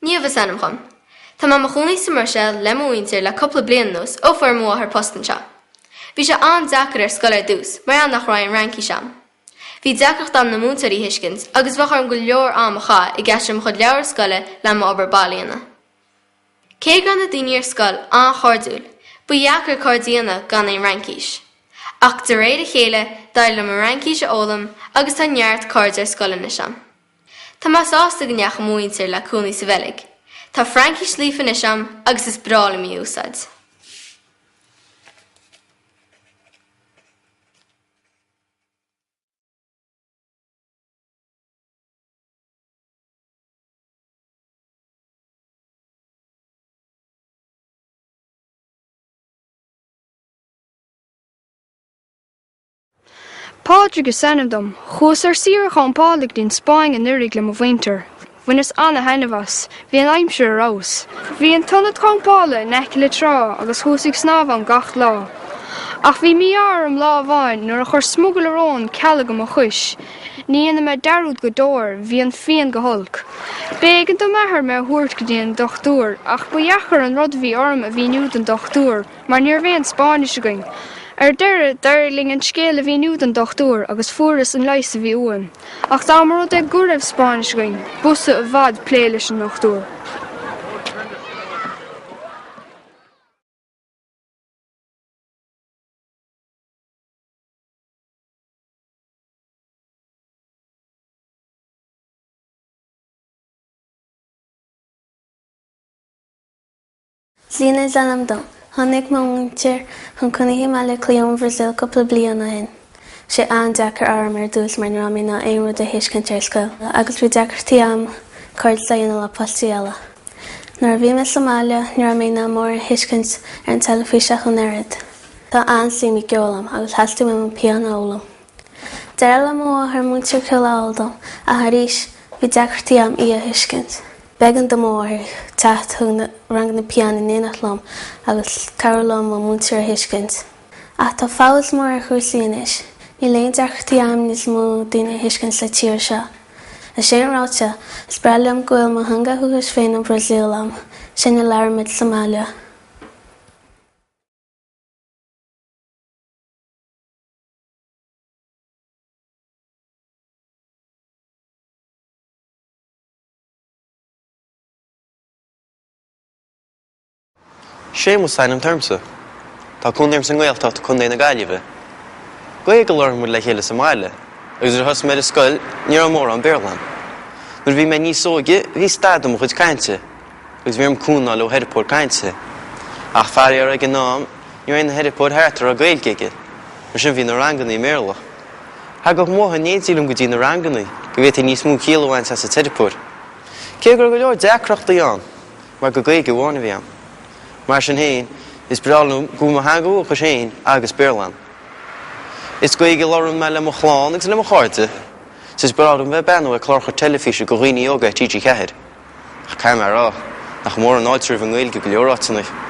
Niamh is ainm dhom. Tá mé i mo chónaí sa mBruiséil le mo mhuintir le cúpla bliain anuas ó fuair mo mháthair post anseo. Bhí sé an-deacair ar scoil ar dtús mar gheall nach raibh aon Fhraincis a'm. Bhí deacracht a'm na múinteoirí a thuiscint agus bheadh orm go leor am a chaitheamh ag aistriú mo chuid leabhar scoile le m'obair baile a dhéanamh. Cé go raibh na daoine ar scoil an-chairdiúil, ba dheacair cairde a dhéanamh gan aon Fhraincis. Ach de réir a chéile d'éirigh liom an Fhraincis a fhoghlaim agus tá neart cairde ar scoil anois a'm. Tá mé sásta go ndeachaigh mo mhuintir le cónaí sa Bheilg. Tá Fraincis líofa anois a'm agus is breá liom í a úsáid. Pádraig is ainm dom. Chuas ar saoire champála go dtí an Spáinn anuraidh le mo mhuintir. Bhaineas ana-thaitneamh as. Bhí an aimsir ar fheabhas. Bhí an t-ionad campála in aice le trá agus chuas ag snámh ann gach lá. Ach bhí mí-ádh orm lá amháin nuair a chuir smugairle róin cealg i mo chois. Ní dhéanfaidh mé dearúd go deo air, bhí an phian go holc. B'éigean do m'athair mé a thabhairt go dtí an dochtúir ach ba dheacair an rud a bhí orm a mhíniú don dochtúir. mar ní raibh aon Spáinnis againn. Ar deireadh, d'éirigh linn an scéal a mhíniú don dochtúir agus fuaireas an leigheas a bhí uaim. Ach dá mba rud é go raibh Spáinnis againn, b'fhusa i bhfad plé leis an ndochtúir. Lina is ainm dom. Tháinig mo mhuintir chun cónaithe i mBaile Átha Cliath ón Bhrasaíl cúpla bliain ó shin. Bhí sé an-deacair orm ar dtús mar ní raibh mé in ann aon rud a thuiscint ar scoil agus bhí deacrachtaí agam cairdeas a dhéanamh le páistí eile. Nuair a bhí mé sa mbaile ní raibh mé in ann mórán a thuiscint ar an teilifís ach an oiread. Tá an-suim i gceol agam agus theastaigh uaim an pianó a fhoghlaim. D'éirigh le mo mháthair múinteoir ceoil a fháil dom ach arís bhí deacrachtaí agam í a thuiscint. B'éigean do mo mháthair teacht chuig na ranganna pianó in éineacht liom agus cabhrú liom mo mhúinteoir a thuiscint. Ach tá feabhas mór ar chúrsaí anois. Níl aon deacrachtaí agam níos mó daoine a thuiscint sa tír seo. É sin ráite, is breá liom go bhfuil mo theanga dhúchais féin ón Bhrasaíl agam, sin a labhraímid sa mbaile. Séamus is ainm domsa. Tá cónaí orm sa nGaeltacht, Contae na Gaillimhe. Gaeilge a labhrann muid le chéile sa mbaile, agus nuair a thosaigh mé ar an scoil, ní raibh mórán Béarla agam. Nuair a bhí mé níos óige, bhí stad i mo chuid cainte, agus bhí orm cúnamh a fháil ó theiripeoir cainte. Ach faraor ag an am, ní raibh aon theiripeoir thart a raibh Gaeilge aige, mar sin bhí na ranganna i mBéarla. Thagadh mo mháthair in éindí liom go dtí na ranganna, go bhféadfaí níos mó ciall a bhaint as an teiripeoir. Cé go raibh go leor deacrachtaí ann, mar gur Gaeilge amháin a bhí agam. Mar sin féin, is breá liom go bhfuil mo theanga dhúchais féin agus Béarla agam. Is Gaeilge a labhrann mé le mo chlann agus le mo chairde, 's is breá liom bheith ag breathnú ar cláracha teilifíse do dhaoine óga ar TG4. Ach caithfidh mé a rá, nach mór an fháilte roimh an nGaeilge go leor áiteanna.